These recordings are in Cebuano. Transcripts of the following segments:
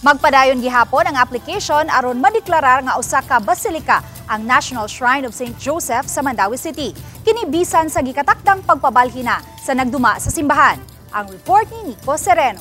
Magpadayon gihapon ang application aron madeklarar nga usa ka basilika ang National Shrine of St. Joseph sa Mandaue City. Kini bisan sa gikatakdang pagpabalhina sa nagduma sa simbahan. Ang report ni Nico Sereno.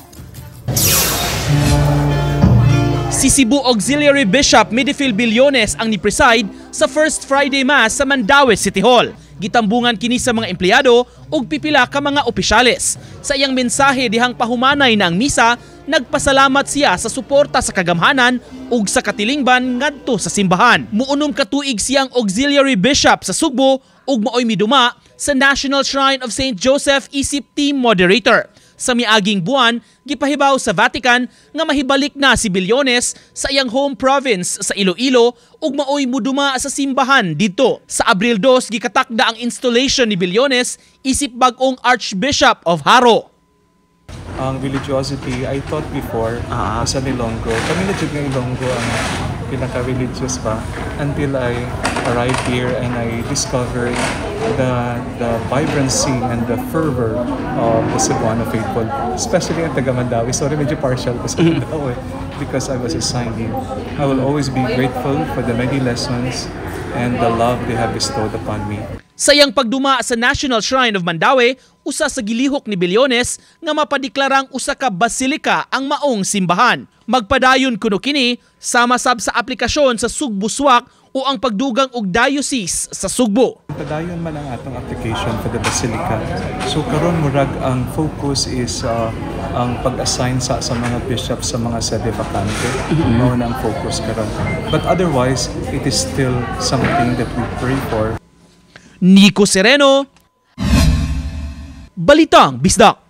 Si Cebu Auxiliary Bishop Midifil Billones ang ni-preside sa First Friday Mass sa Mandaue City Hall. Gitambungan kini sa mga empleyado ug pipila ka mga opisyales. Sa iyang mensahe dihang pahumanay na ang misa, nagpasalamat siya sa suporta sa kagamhanan ug sa katilingban ngadto sa simbahan. Muunom ka tuig siyang auxiliary bishop sa Sugbo ug maoy miduma sa National Shrine of St. Joseph isip team moderator. Sa miaging buwan, gipahibaw sa Vatican nga mahibalik na si Billones sa iyang home province sa Iloilo ug maoy muduma sa simbahan didto. Sa Abril 2, gikatakda ang installation ni Billones isip bag-ong Archbishop of Jaro. Ang religiosity, I thought before, as an Ilonggo, kami na jud nga Ilonggo ang pinaka-religious ba, until I arrived here and I discovered the vibrancy and the fervor of the Cebuano faithful, especially ang taga Mandaue. Sorry, medyo partial ko sa Mandaue because I was assigned here. I will always be grateful for the many lessons and the love they have bestowed upon me. Sa iyang pagduma sa National Shrine of Mandaue, usa sa gilihok ni Billones nga mapadeklarang usa ka basilika ang maong simbahan. Magpadayon kuno kini sama sab sa aplikasyon sa Sugbo Swak o ang pagdugang og diocese sa Sugbo. Padayon man ang atong application for the basilica. So karon murag ang focus is ang pag-assign sa mga bishops sa mga sede vacante. Mao na ang focus karon. But otherwise, it is still something that we pray for. Nico Sereno, Balitang Bisdak.